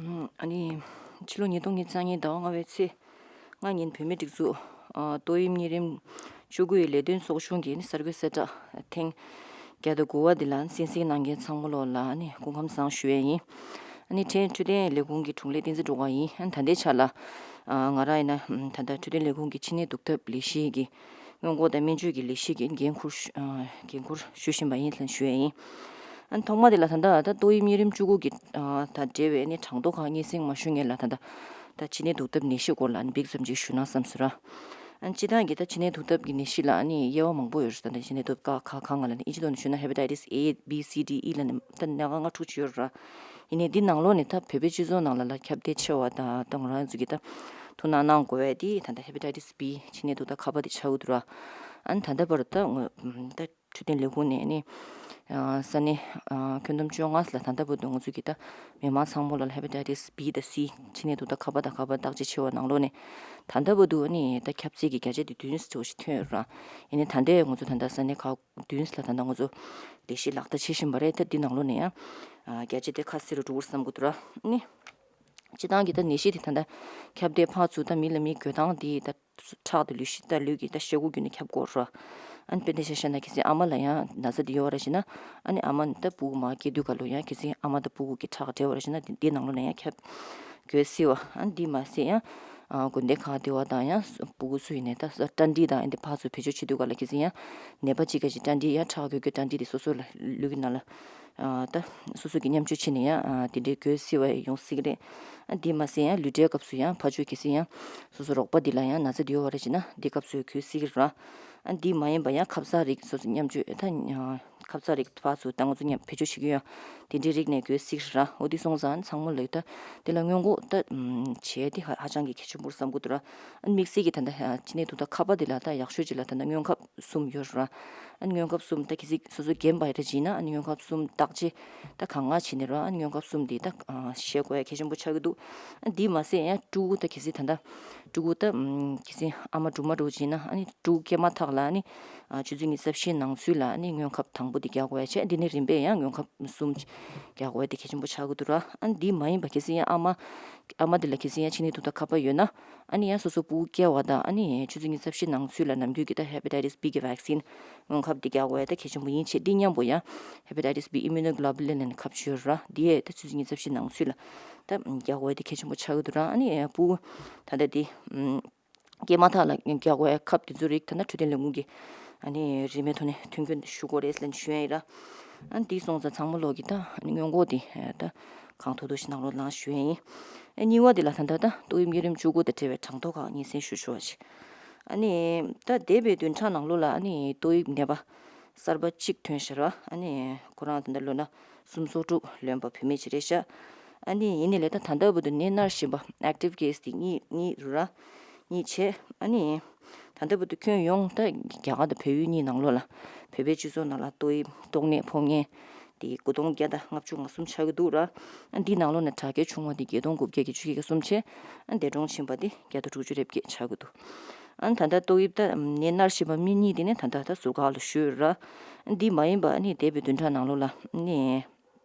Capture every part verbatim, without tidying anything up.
ཨ་ནི་ཕྱི་ལོ་ཉིས་སྟོང་ཉི་ཤུ་རྩ་གཉིས་ཟླ་བ་ལྔ་པའི་ཚེས་ལྔ་ཉིན་བོད་མིའི་སྒྲིག་འཛུགས་ཏོག་དབྱིབས་གཉན་རིམས་བཅུ་དགུ་ཡི་ལས་དོན་ཚོགས་ཆུང་གི་ནི་གསར་འགོད་གསལ་བསྒྲགས་ཐེངས་བརྒྱ་དང་དགུ་བ་འདི་ལ་གསན་གཟིགས་གནང་མཁན་ཚང་མ་ལོག་ལ་ནི་སྐུ་ཁམས་བཟང་ཞུ་ཡས་ཡིན། ཨ་ནི་ཕྲན་འཕྲོད་བསྟེན་ལས་ཁུངས་ཀྱི་དྲུང་ལས་བསྟན་འཛིན་སྒྲོལ་དཀར་ཡིན། ཨ་ནི་ད་ལྟའི་ཆ་ལ་ང་རང་ཡིན་ན་ད་ལྟ་འཕྲོད་བསྟེན་ལས་ཁུངས་ཀྱི་ཕྱི་ནད་འདུག་སྟབས་ལས་གཞི་གི་སྔོན་འགོག་དང་སྨན་བཅོས་ཀྱི་ལས་གཞི་གི་འགན་འཁུར་ཞུ་ཨ་འགན་འཁུར་ཞུ་བཞིན་པ་ཡིན་ལབ་ཞུ་ཡས་ཡིན། ཨ་ནི་ཐོག་མ་དེ་ལ་ད་ལྟ་ད་ཏོག་དབྱིབས་གཉན་རིམས་བཅུ་དགུ་གི་ཨ་དང་འབྲེལ་བའི་ནི་གྲངས་ཐོ་ཁག་སྙན་སེང་མ་ཞུ་སྔོན་ལ་ད་ལྟ་ད་ཕྱི་ནད་འདུག་སྟབས་ནད་གཞི་སྐོར་ལ་ཨ་ནི་འབིགས་ཙམ་ཅིག་ཞུ་ན་བསམ་སོང་ར། ཨ་ནི་སྤྱིར་བཏང་གི་ད་ཕྱི་ནད་འདུག་སྟབས་ཀྱི་ནད་གཞི་ལ་ཨ་ནི་དབྱེ་བ་མང་པོ་ཡོད་རེད། ད་ལྟ་ཕྱི་ནད་འདུག་ཁག་ཁག་ཁག་ལ་ནི་ཨིན་ཇི་ཐོག་ནས་ཞུས་ན་Hepatitis A B C D E ལ་ནི་ད་ནད་ཁག་ལྔ་དྲུག་ཅིག་ཡོད་རེད་ར། ཡིན་ནའི་འདི་ནང་ལོགས་ནས་ད་བོད་པའི་སྤྱི་ཚོགས་ནང་ལ་ལ་ཁྱབ་གདལ་ཆེ་བ་དང་ད་ང་རང་ཚོ་གི་ད་ཐུགས་སྣང་གནང་དགོས་པའི་དེ་ད་ལྟ་Hepatitis B ཕྱི་ནད་འདུག་ད་ཁ་པ་དེ་ཆགས་ཀྱི་འདུག་ར། ཨ་ནི་ད་ལྟ་བར་ད་ངོ་ད་འཕྲོད་བསྟེན་ལས་ཁུངས་ནས་ནི་ས་གནས་ཁྱོན་བསྡོམས་བཅོ་ལྔ་ལ་ད་ལྟ་བར་དུ་ང་ཚོ་གི་ད་མི་མང་ཚང་མ་ལོ་ལ་Hepatitis B དང་C ཕྱི་ནད་འདུག་ད་ཁ་པ་དང་ཁ་པ་བརྟག་དཔྱད་བྱས་པ་ནང་ལོགས་ནས་ད་ལྟ་བར་དུ་ནི་ད་ཁྱབ་ཚད་ཀྱི་བརྒྱ་ཆ་དེ་བདུན་ཙམ་ཞིག་ཐོན་ཡོད་ར། ཡིན་ནའི་ད་ལྟའི་ང་ཚོ་ད་ལྟ་ས་གནས་ཁག་བདུན་ལ་ད་ལྟ་ང་ཚོ་ལས་གཞི་ལག་བསྟར་བྱེད་བཞིན་པ་རེད། ད་འདི་ནང་ལོགས་ནས་ཡང་བརྒྱ་ཆ་དེ་ཁ་གསལ་རུ་འགྲོ་གི་རེད་བསམ་གྱི་འདུག་ར། ནི་སྤྱིར་བཏང་གི་ད་ནད་གཞི་དེ་ད་ལྟ་ཁྱབ་གདལ་ཕར་ཚུར་ད་མི་ལ་མི་འགོས་སྟངས་དེ་ད་ཁྲག་དང་ལུས་ཤི་ད་ལུས་ཀྱི་ད་ཤ་ཁུ་བརྒྱུད་ནས་ཁྱབ་དགོས་ར། ཨ་ནི་དཔེ་འདི་ཆ་བཞག་ན་གལ་སྲིད་ཨ་མ་ལ་ཡང་ན་ཚ་དེ་ཡོད་པ་རེད་ཟེར་ན་ཨ་ནི་ཨ་མ་ད་སྤུ་གུ་མར་སྐྱེ་དུས་སྐབས་ལ་ཡང་གལ་སྲིད་ཨ་མ་དང་སྤུ་གུ་གི་ཁྲག་འདྲེས་པ་རེད་ཟེར་ན་དེ་འདི་ནང་ལོགས་ནས་ཡང་ཁྱབ་འགོས་སྲིད་པ། ཨ་ནི་འདི་མ་ཟད་ཡང་ཨ་དགོན་སྡེ་ཁག་འདི་བ་དང་ཡང་སྤུ་གུ་ཚོ་ཡིན་ནའི་ད་ས་ཏན་ཏིག་དང་ཨ་འདི་ཕར་ཚུར་བེད་སྤྱོད་བྱེད་དུས་སྐབས་ལ་གལ་སྲིད་ཡང་ནད་པ་གཅིག་ག་ཅིག་ཏན་ཏིག་ཡང་ཁྲག་འགོས་རྒྱུ་ཏན་ཏིག་དེ་སོ་སོ་ལ་ལུས་ཀྱི་ནང་ལ་ཨ་ད་སོ་སོ་གི་མཉམ་སྤྱོད་བྱས་ནས་ཡང་ཨ་དེ་འདྲའི་འགོས་སྲིད་པ་ཡོང་སྲིད་ཀྱི་རེད། ཨ་འདི་མ་ཟད་ཡང་ལུས་འབྲེལ་སྐབས་སུ་ཡང་ཕར་ཕྱོགས་གལ་སྲིད་ཡང་སོ་སོ་རོགས་པ་འདི་ལ་ཡང་ན་ཚ་འདི་ཡོད་པ་རེད་ཟེར་ན་འདི་སྐབས་སུ་འགོས་སྲིད་ཀྱི་རེད། ཨ་འདི་མ་ཡིན་པ་ཡང་ཁབ་གསང་རིགས་སོ་སོ་མཉམ་སྤྱོད་ད་ཁབ་གསང་རིགས་ཕར་ཚུར་ད་ང་ཚོ་མཉམ་བེད་སྤྱོད་བྱེད་ཀྱི་ཡོད། དེ་འདྲའི་རིགས་ནས་འགོས་སྲིད་ར། འོ་དེ་སོང་ཙང་ཚང་མ་ལོས་ད་དེ་ལ་སྔོན་འགོག་ད་བྱས་དེ་ཧ་ཧ་ཅང་གི་གལ་ཆེན་པོ་རེད་བསམ་གྱི་འདུག་ར། ཨ་དམིགས་བསལ་གྱི་ད་ལྟ་ཕྱི་ནད་དུག་ད་ཁ་པ་དེ་ལ་ད་ཡག་ཤོས་ཅིག་ལ་ད་ལྟ་སྔོན་ཁབ་གསུམ་ཡོད་ར། ཨ་སྔོན་ཁབ་གསུམ་ད་གལ་སྲིད་སོ་སོ་རྒན་པ་རེད་ཅིག་ན་ཨ་སྔོན་ཁབ་གསུམ་བརྟག་དཔྱད་ད་གང་མང་བྱས་ནས་ར། ཨ་སྔོན་ཁབ་གསུམ་དེ་ད་བཞེས་དགོས་ཡ་གལ་ཆེན་པོ་ཆགས་ཀྱི་འདུག་ཨ་འདི་མ་ཟད་ཡང་ཕྲུ་གུ་ད་གལ་སྲིད་ད་ལྟ་ཕྲུ་གུ་ད་གལ་སྲིད་ཨ་མ་སྦྲུམ་མ་འདྲ་བོ་ཅིག་ན་ཨ་ནི་ཕྲུ་གུ་སྐྱེས་མ་ཐག་ལ་ཨ་ནི་ཆུ་ཚོད་ཉི་ཤུ་རྩ་བཞིའི་ནང་ཚུད་ལ་ཨ་ནི་སྔོན་ཁབ་དང་པོ་དེ་རྒྱག་དགོས་ཡ་བྱས། འདི་ནས་རིམ་པས་ཡང་སྔོན་ཁབ་གསུམ་རྒྱག་དགོས་ཡ་དེ་གལ་ཆེན་པོ་ཆགས་ཀྱི་འདུག་ར། ཨ་ནི་འདི་མ་ཡིན་པ་གལ་སྲིད་ཡང་ཨ་མ་ཨ་མ་དེ་ལ་གལ་སྲིད་ཡང་ཕྱི་ནད་དུག་ད་ཁ་པ་ཡོད་ན་ཨ་ནི་ཡང་སོ་སོ་ཕྲུ་གུ་སྐྱེ་བ་དང་ཨ་ནི་ཆུ་ཚོད་ཉི་ཤུ་རྩ་བཞིའི་ནང་ཚུད་ལ་ནམ་རྒྱུན་གྱི་ད་Hepatitis B གི་vaccine སྔོན་ཁབ་དེ་རྒྱག་དགོས་ཡ་ད་གལ་ཆེན་པོ་ཡིན་བྱས། འདི་མཉམ་པོ་ཡང་Hepatitis B immunoglobulin ལབ་ནས་ཁབ་ཅིག་ཡོད་ར། འདི་ཡས་ད་ཆུ་ཚོད་ཉི་ཤུ་རྩ་བཞིའི་ནང་ཚུད་ལ་ད་རྒྱག་དགོས་ཡ་དེ་གལ་ཆེན་པོ་ཆགས་ཀྱི་འདུག་ར། ཨ་ནི་ཕྲུ་གུ་ད་ལྟ་དེ་སྐྱེས་མ་ཐག་ལ་རྒྱག་དགོས་ཡ་ཁབ་དེ་ཚོ་རིགས་ད་ལྟ་འཕྲོད་བསྟེན་ལས་ཁུངས་ཀྱིས་ཨ་ནི་རིན་མེད་ཐོག་ནས་མཐུན་འགྱུར་ཞུ་དགོས་རེད་ལབ་ཞུ་ཡ་ཡིན་ར། ཨ་འདི་སོང་ཙང་ཚང་མ་ལོག་གི་ད་ཨ་ནི་སྔོན་འགོག་དེ་ད་གང་ཐུབ་ཐུབ་ཞིག་གནང་རོགས་གནང་ཞུ་ཡ་ཡིན། ཨ་གཉིས་པ་དེ་ལ་ད་ལྟ་ད་ཏོག་དབྱིབས་གཉན་རིམས་བཅུ་དགུ་དང་འབྲེལ་བའི་གྲངས་ཐོ་ཁག་སྙན་སེང་ཞུ་ཆོག་པ་ཞིག་ཨ་ནི་ད་འདས་པའི་བདུན་ཕྲག་ནང་ལོགས་ལ་ཨ་ནི་ཏོག་དབྱིབས་ནད་པ་གསར་པ་གཅིག་ཐོན་ཤག་ར། ཨ་ནི་ཁོ་རང་ད་ལྟ་ལོ་ན་སུམ་ཅུ་སོ་དྲུག་ལོན་པ་བུད་མེད་ཅིག་རེད་ཤག་ཨ་ནི་ཡིན་ནའི་ལས་ད་ད་ལྟ་བར་དུ་ནད་མནར་བཞིན་པ་active case དེ་གཉིས་གཉིས་རེད་ར། གཉིས་བྱས། ཨ་ནི་ད་ལྟ་བར་དུ་ཁྱོན་ཡོངས་ད་རྒྱ་གར་དང་བལ་ཡུལ་གཉིས་ནང་ལོགས་ལ་བོད་པའི་སྤྱི་ཚོགས་ནང་ལ་ཏོག་དབྱིབས་ཏོག་ནད་ཕོག་མཁན་དེ་དགུ་སྟོང་བརྒྱ་དང་ལྔ་བཅུ་ང་གསུམ་ཆགས་ཀྱི་འདུག་ར། ཨ་འདིའི་ནང་ལོགས་ནས་དྲག་སྐྱེད་བྱུང་བ་དེ་བརྒྱད་སྟོང་དགུ་བརྒྱ་གི་བཅུ་གཅིག་ག་གསུམ་བྱས། ཨ་འདས་གྲོངས་ཕྱིན་པ་དེ་བརྒྱ་དང་དྲུག་ཅུ་རེ་བརྒྱད་ཆགས་ཀྱི་འདུག་ཨ་ད་ལྟ་ཏོག་དབྱིབས་ད་ནད་མནར་བཞིན་པ་མི་གཉིས་དེ་ནི་ད་ལྟ་ད་ཟུར་བཀག་ལ་བཞུགས་ཡོད་ར། ཨ་འདི་མ་ཡིན་པ་ཨ་ནི་འདས་པའི་བདུན་ཕྲག་ནང་ལོགས་ལ་ཨ་ནི་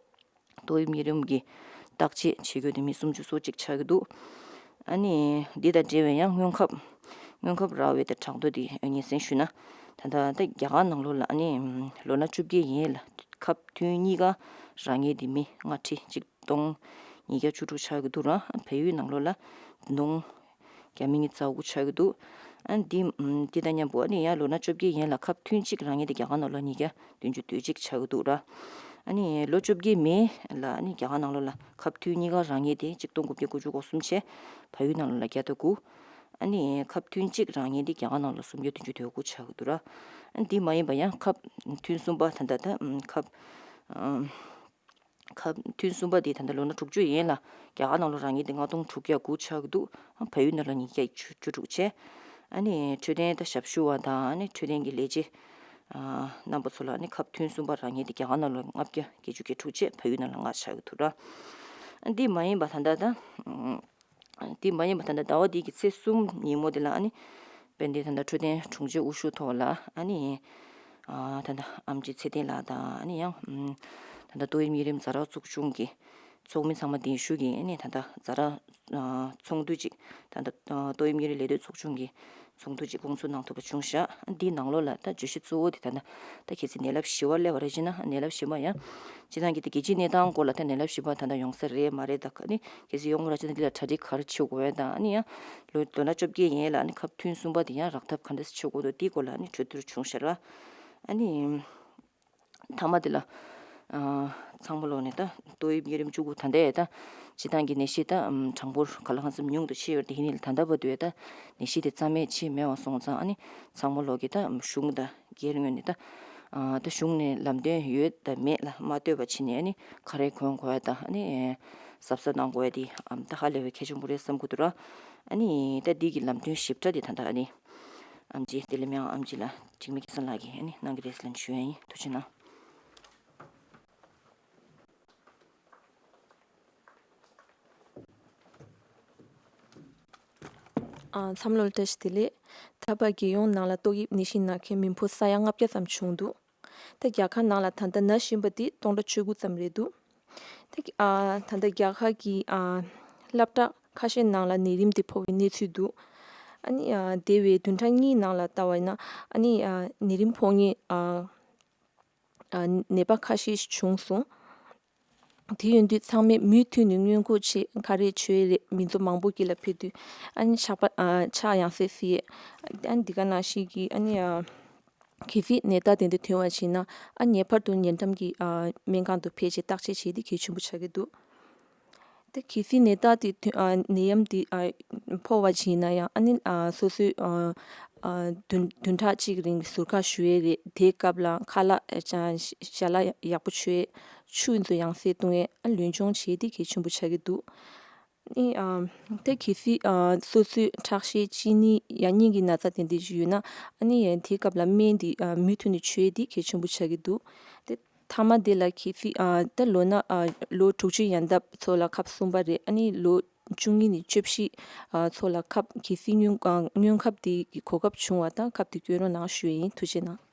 ཏོག་དབྱིབས་གཉན་རིམས་ཀྱི་བརྟག་དཔྱད་བྱེད་དགོས་དེ་མི་སུམ་ཅུ་སོ་གཅིག་ཆགས་ཀྱི་འདུག་ཨ་ནི་འདི་དང་འབྲེལ་བའི་ཡང་སྔོན་ཁབ་སྔོན་ཁབ་རག་པའི་དེ་གྲངས་ཐོ་དེ་སྙན་སེང་ཞུས་ན། ད་ལྟ་ད་རྒྱ་གར་ནང་ལོགས་ལ་ཨ་ནི་ལོ་ན་བཅོ་བརྒྱད་ཡན་ལ་ཁབ་ཐུན་གཉིས་ཀ་རག་མཁན་དེ་མི་ལྔ་ཁྲི་གཅིག་སྟོང་ཉིས་བརྒྱ་བཅུ་དྲུག་ཆགས་ཀྱི་འདུག་ར། བལ་ཡུལ་ནང་ལོགས་ལ་བདུན་སྟོང་བརྒྱ་མེད་ཉི་ཤུ་རྩ་དགུ་ཆགས་ཀྱི་འདུག་ཨ་འདི་འདི་དང་མཉམ་པོ་ཨ་ནི་ཡང་ལོ་ན་བཅོ་བརྒྱད་ཡན་ལ་ཁབ་ཐུན་གཅིག་རག་མཁན་དེ་རྒྱ་གར་ནང་ལོགས་ཉིས་བརྒྱ་བདུན་ཅུ་དོན་གཅིག་ཆགས་ཀྱི་འདུག་ར། ཨ་ནི་ལོ་བཅོ་བརྒྱད་མན་ལ་ཨ་ནི་རྒྱ་གར་ནང་ལོགས་ལ་ཁབ་ཐུན་གཉིས་ཀ་རག་མཁན་དེ་གཅིག་སྟོང་དགུ་བརྒྱ་དགུ་བཅུ་གོ་གསུམ་བྱས། བལ་ཡུལ་ནང་ལོགས་ལ་བརྒྱ་དང་དགུ། ཨ་ནི་ཁབ་ཐུན་གཅིག་རག་མཁན་དེ་རྒྱ་གར་ནང་ལོགས་སུམ་བརྒྱ་བདུན་ཅུ་དོན་དགུ་ཆགས་ཀྱི་འདུག་ར། ཨ་འདི་མ་ཡིན་པ་ཡང་ཁབ་ཐུན་གསུམ་པ་ད་ལྟ་ད་ཁབ་ཁབ་ཐུན་གསུམ་པ་དེ་ད་ལྟ་ལོ་ན་དྲུག་ཅུ་ཡན་ལ་རྒྱ་གར་ནང་ལོགས་རག་མཁན་དེ་ལྔ་སྟོང་དྲུག་བརྒྱ་དགུ་ཆགས་ཀྱི་འདུག་བལ་ཡུལ་ནང་ལ་ཉིས་བརྒྱ་བཅུ་དྲུག་བྱས། ཨ་ནི་འཕྲོད་བསྟེན་ད་ཞབས་ཞུ་བ་དང་ཨ་ནི་འཕྲོད་བསྟེན་གྱི་ལས་བྱེད་རྣམ་པ་ཚོ་ལ་ཨ་ནི་ཁབ་ཐུན་གསུམ་པ་རག་མཁན་དེ་རྒྱ་གར་ནང་ལོགས་ལྔ་བརྒྱ་བརྒྱད་ཅུ་གྱ་དྲུག་བྱས། བལ་ཡུལ་ནང་ལ་ལྔ་ཆགས་ཀྱི་འདུག་ར། ཨ་འདི་མ་ཡིན་པ་ད་ལྟ་ད། དེ་མ་ཡིན་པ་ད་ལྟ་ཟླ་བ་འདི་གི་ཚེས་གསུམ་ཉིན་མོ་དེ་ལ་ཨ་ནི་དཔལ་ལྡན་ད་ལྟ་འཕྲོད་བསྟེན་དྲུང་ཆེ་དབུ་བཞུགས་ཐོག་ལ་ཨ་ནི་ད་ལྟ་ཨེམ་ཆི་ཚེ་བརྟན་ལགས་དང་ཨ་ནི་ཡང་ད་ལྟ་ཏོག་དབྱིབས་གཉན་རིམས་ཛ་དྲག་ཚོགས་ཆུང་གི་ ཚོགས་མི་ཚང་མ་དེ་ཞུ་གི་ཨ་ནི་ད་ལྟ་ཛ་དྲག་ཚོགས་འདུ་ཅིག་ད་ལྟ་ཏོག་དབྱིབས་གཉན་རིམས་ལས་དོན་ཚོགས་ཆུང་གི་ཚོགས་འདུ་ཅིག་དགོངས་ཚུལ་གནང་ཐུབ་པ་བྱུང་ཤག་འདིའི་ནང་ལོགས་ལ་ད་བརྗོད་གཞི་གཙོ་བོ་དེ་ད་ལྟ་ད་གལ་སྲིད་ནད་རླབས་བཞི་པ་སླེབས་པ་རེད་ཅེ་ན། ནད་རླབས་བཞི་པ་ཡང་སྤྱིར་བཏང་གི་ད་རྒྱལ་སྤྱིའི་གནས་སྟངས་སྐོར་ལ་ད་ནད་རླབས་བཞི་པ་ད་ལྟ་ཡོང་ས་རེད་མ་རེད། ད་ཨ་ནི་གལ་སྲིད་ཡོང་བ་རེད་ཅེ་ན་འདི་ལ་གྲ་སྒྲིག་ག་རེ་བྱེད་དགོས་ཡ་དང་ཨ་ནི་ཡང་ལོ་ལོ་ན་བཅོ་བརྒྱད་ཡན་ལ་ཨ་ནི་ཁབ་ཐུན་གསུམ་པ་དེ་ཡང་རག་ཐབས་ག་འདྲ་སེ་བྱེད་དགོས་འདུག་འདིའི་སྐོར་ལ་ཨ་ནི་གྲོས་བསྡུར་བྱུང་ཤག་ར། ཨ་ནི། མཐའ་མ་དེ་ལ། ཨ། ཚང་མ་ལོག་ནས་ད་ཏོག་དབྱིབས་གཉན་རིམས་བཅུ་དགུ་ད་ལྟའི་ད་སྤྱིར་བཏང་གི་ནད་གཞི་ད་གྲངས་འབོར་ག་ལ་གང་འཚམ་ཉུང་དུ་ཕྱིན་ཡོད་རེད། དེ་ཡིན་ནའི་ད་ལྟ་བར་དུ་ད་ནད་གཞི་དེ་རྩ་མེད་ཕྱིན་མེད་པ་སོང་ཙང་ཨ་ནི་ཚང་མ་ལོག་གི་ད་གཞུང་དང་སྒེར་ངོས་ནས་ད་ཨ་ད་གཞུང་ནས་ལམ་སྟོན་ཡོད་དང་མེད་ལ་མ་ལྟོས་པ་བྱས་ནས་ཨ་ནི་ག་རེ་གོན་དགོས་ཡ་ད་ཨ་ནི་གཟབ་གཟབ་གནང་དགོས་ཡ་དེ་ཨམ་ད་ཧ་ལས་པའི་གལ་ཆེན་པོ་རེད་བསམ་གི་འདུག་ར། ཨ་ནི་ད་འདི་གི་ལམ་སྟོན་ཞིབ་ཕྲ་དེ་ད་ལྟ་ཨ་ནི། ཨེམ་ཆི་ཏེ་ལི་མིང་ཨེམ་ཆི་ལགས་འཇིགས་མེད་སྐལ་བཟང་ལགས་ཀྱིས་ཨ་ནི་གནང་གི་རེད་ཟེར་ལབ་ཞུ་ཡ་ཡིན། ཐུགས་རྗེ་གནང་། ཨ། མཚམས་ལོ་བཀྲ་ཤིས་བདེ་ལེགས། ད་བར་རྒྱལ་ཡོངས་ནང་ལ་ཏོག་དབྱིབས་ནད་གཞི་ན་མཁན་མི་འབོར་ས་ཡ་ལྔ་བརྒྱ་ཙམ་བྱུང་འདུག་ད་རྒྱ་གར་ནང་ལ་ད་ལྟ་ན་བཞིན་པ་དེ་སྟོང་ཕྲག་བཅུ་དགུ་ཙམ་རེད་འདུག་ད་ཨ་ད་ལྟ་རྒྱ་གར་གྱི་ཨ་སློབ་གྲྭ་ཁ་ཤས་ནང་ལ་ནད་རིམས་དེ་ཕོག་པའི་གནས་ཚུལ་འདུག་ཨ་ནི་ཨ་འདས་པའི་བདུན་ཕྲག་གཉིས་ནང་ལ་ལྟ་བ་ཡིན་ན་ཨ་ནི་ཨ་ནད་རིམས་ཕོག་མཁན་ཨ་ཨ་ནད་པ་ཁ་ཤས་ཤིག་བྱུང་སོང་། དེ་ཡིན་དུས་ཚང་མས་མུ་མཐུད་ནས་སྔོན་འགོག་ཆེད་ག་རེ་བྱོས་རེད། མི་ཚོ་མང་པོ་དཀྱིལ་ལ་ཕེབས་དུས་ཨ་ནི་ཕྱག་པ་ཨ་ཕྱག་ཡང་སེ་བསིལ་ཡས། ཨ་ནི་འདི་ག་ནང་བཞིན་གྱི་ཨ་ནི་ཨ་གལ་སྲིད་ནད་རྟགས་དེ་འདྲ་ཐོན་པ་བྱས་ན་ཨ་ངེས་པར་དུ་ཉེ་འགྲམ་གྱི་ཨ་སྨན་ཁང་དུ་ཕེབས་བྱས་བརྟག་དཔྱད་བྱེད་དེ་གལ་ཆེན་པོ་ཆགས་ཀྱི་འདུག་དེ་གལ་སྲིད་ནད་རྟགས་དེ་ཐོན་ཨ་ནད་ཡམས་དེ་ཨ་ཕོག་པ་བྱས་ན་ཡང་ཨ་ནི་ཨ་སོ་སོའི་ཨ་ཨ་བདུན་བདུན་ཕྲག་གཅིག་རིང་ཟུར་བཀག་ཞུ་ཡས་རེད། དེའི་སྐབས་ལ་ཁ་ལག་ཨ་ཅང་ཞལ་ལག་ཡག་པོ་མཆོད་ཡས། ཆུ་ཚོ་ཡང་སེ་བཏུང་ཡས། ཨ་ལུས་སྦྱོང་བྱེད་དེ་གལ་ཆེན་པོ་ཆགས་ཀྱི་འདུག་ཨ་ནི་ཨ་དེ་གལ་སྲིད་ཨ་སོ་སོའི་ཁྲག་ཤེད་གཅིན་སྙི་ཡང་སྙིང་གི་ན་ཚ་དེ་འདྲ་ཞིག་ཡོད་ན་ཨ་ནི་དེའི་སྐབས་ལ་སྨན་དེ་ཨ་མུ་མཐུད་ནས་མཆོད་ཡས་དེ་གལ་ཆེན་པོ་ཆགས་ཀྱི་འདུག་དེ་མཐའ་མ་དེ་ལ་གལ་སྲིད་ཨ་ད་ལོ་ན་ཨ་ལོ་དྲུག་ཅུ་ཡན་འདབ་ཚོ་ལ་ཁབ་གསུམ་པ་རེད། ཨ་ནི་ལོ་བཅུ་གཉིས་ནས་བཅུ་བཞི་ཨ་ཚོ་ལ་ཁབ་གལ་སྲིད་སྔོན་ཨ་སྔོན་ཁབ་དེ་གི་གོ་སྐབས་བྱུང་བ་དང་ཁབ་དེ་སྐྱོན་རོགས་གནང་ཞུ་ཡས་ཡིན། ཐུགས་རྗེ་གནང་།